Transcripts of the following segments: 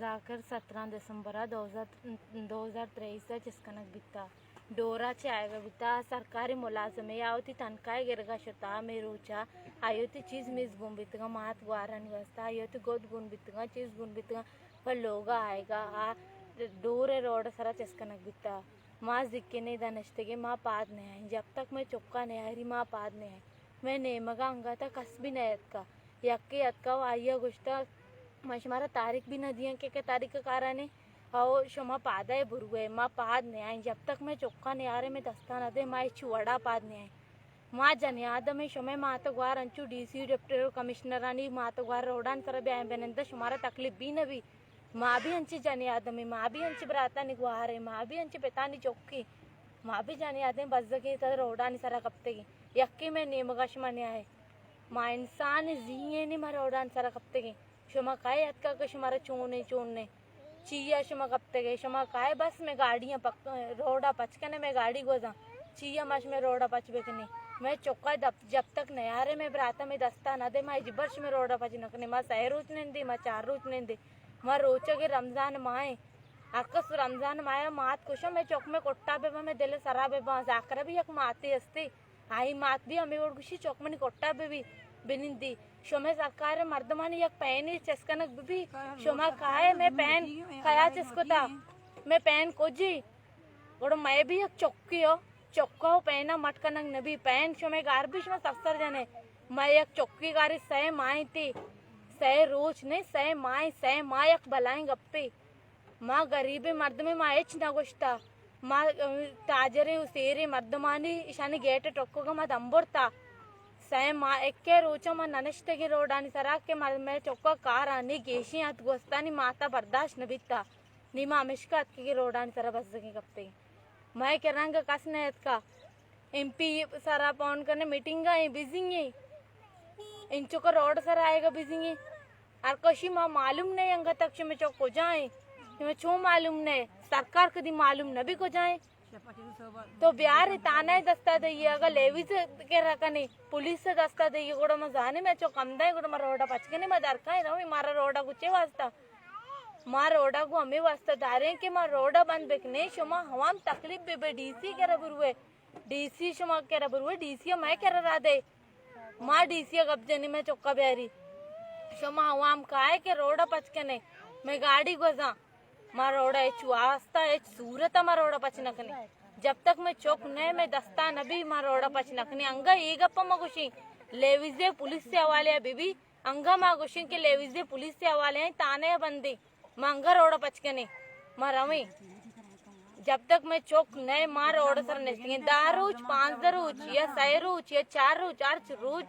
ذاکر سترہ دسمبر ءَ دو ہزار، دو ہزار تئیس ءَ چست کنگ بیتا۔ ڈورا چہ آیگا بیتا، سرکاری ملازمے، آ وتی تنخواہ گرگا شتا، ہمے روچا آئی وتی چیز میز گون بیتگاں، مات گوارانی واسطہ آئی وتی گد گون بیتگاں، چیز گون بیتگاں، پہ لوگا آیگا آ ڈور ءِ روڈ ءِ سرا چست کنگ بیتا۔ ما زکے نیدا نشتگیں، ما پاد نیائیں، جب تک مئے چکا نیاری ما پاد نیائیں۔ مئے نیمگا انگتا کس بھی نیاتکا، یکے اتکا و آئیا گوشتا، من شمارا تاریخ بھی نہ دیاں کہ کہ تاریخ کارانے، او شما پادا بروئے، ما پاد نیائیں، جب تک مئے چکا نیارے، مئے دستا نہ دے، ما ہچ وڑا پاد نیائیں۔ ما جنی آدمیں، شمئے مات گوار انچو ڈی سی، ڈپٹی کمشنرانی مات گوار روڈان سرا بیائیں بنندہ، شمارا تکلیف بھی نہ بی۔ ما بھی انچی جنی آدمیں، ما بھی انچی براتانی گواریں، ما بھی انچی پتانی چکیں، ما بھی جنی آدمیں بزگیں تہ روڈانی سرا کپتگیں۔ یکے مئے نیمگا شما نیائے۔ ما انسان زیئیں نی، ما روڈانی سرا کپتگیں۔ شما کئے اتکا کہ شمارا چونیں چون نے؟ چیا شما کپتگے؟ شما کئے بس مئے گاڑیاں پک-، روڈا پچ کنے، مئے گاڑی گوزاں۔ چیا ما شمئے روڈا پچ بکنیں؟ مئے چکا دپ-، جب تک نیارے مئے براتا مئے دستا نہ دے، ما ہچبر شمئے روڈا پچ نکنیں۔ ما سئے روچ نندیں، ما چار روچ نندیں۔ ما روچگے رمضان ماہیں۔ اکس رمضان ماہ مات کشا مئے چک مئے کٹا ببا، مئے دل سرا ببا۔ ذاکرا بھی یک ماتے استے۔ آئی مات بھی ہمے وڑ گوشی، چک منی کٹا ببی، بنندی۔ شمئے سرکار مردمانی یک پینی چست کنگ ببی۔ شما کائے مئے پین کیا چست کتا؟ مئے پین کجی؟ گڑا مئے بھی یک چکی ہو، چکا و پینا مٹ کنگ نبی۔ پین شمئے گار بھی شما سفسر جنے۔ مئے یک چکی گاری سئے ماہیں تی، سئے روچ نے، سئے ماہیں، سئے ماہ یک بلائیں گپے۔ ما گریبیں مردمیں، ما ہچ نہ گوشتا۔ ما، ام، تاجریں و سیریں مردمانی اشانی گیٹ ٹکگا ما دم برتا۔ سئے ما اکے روچا ما ننشتگیں روڈانی سرا کہ مر-، مئے چکا کارانی گیشیں ات گوستانی ماتا برداشت نہ بیتا۔ نی ما ہمشکا اتکگیں روڈانی سرا بزگیں کپتگیں۔ مئے کرنگ کس نہ اتکا۔ ایم پی سرا پون کنے میٹنگا ایں، بزی ایں۔ انچو کہ روڈ سرا آئیگا بزی ایں۔ ہر کشی ما معلوم نہ انگا تک شمئے چک کجا ایں۔ شمئے چون معلوم نہ؟ سرکار کدی معلوم نہ بی کجا ایں۔ تو بیار تانا دستا دئیے، اگا لیویز کرا کنے، پولیس دستا دئیے، گڑا ما زانے مئے چک ہمدا ایں، گڑا ما روڈا پچ کنے، ما درکائیں رویں، مارا روڈا گچے واسطہ۔ ما روڈا گو ہمے واسطہ داریں کہ ما روڈا بند بکنیں، شما عوام تکلیف ببے، ڈی سی کرا بروے، ڈی سی شما کرا بروے، ڈی سی مئے کرا را دے۔ ما ڈی سی گپ جنی، مئے چکا بیاری۔ شما عوام کائے کہ روڈا پچ کنے، مئے گاڑی گوزاں۔ ما روڈا ہچ واسطہ، ہچ صورت ما روڈا پچ نہ کنیں۔ جب تک مئے چک نہ، مئے دستا نہ بی، ما روڈا پچ نہ کنیں۔ انگا اے گپا ما گوشیں، لیویزے پولیس سے حوالے بی بی، انگا ما گوشیں کہ لیویزے پولیس سے حوالے ایں، تانے بندیں۔ ما انگا روڈا پچ کنیں، ما رویں۔ جب تک مئے چک نئے، ما روڈ سر نشتگیں۔ دہ روچ، پانزدہ روچ، یا سئے روچ، یا چار روچ، ہرچ روچ،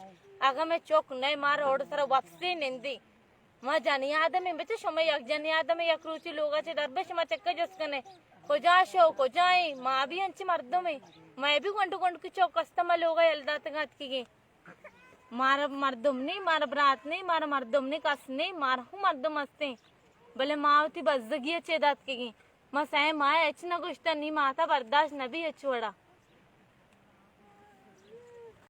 اگاں مئے چک نئے، ما روڈ سر وپسے نندیں۔ ما جنی آدمیں، بچے شما یک جنی آدمیں، یک روچی لوگا چہ در بے، شما چکے جست کنے، کجا شو، کجا ایں؟ ما بھی انچیں مردمیں، مئے بھی گونڈ گونڈ کی چک است، ما لوگا یل داتگاں اتکگیں۔ مارا مردم نی، مارا برات نی، مارا مردم نی، کس نی، مارا ہوں مردم ہستیں، بلے ما وتی بزگی ءَ چہ داتکگیں۔ ما سئے ماہ ہچ نہ گوشتہ، نی ماتا برداشت نہ بی ہچ وڑا۔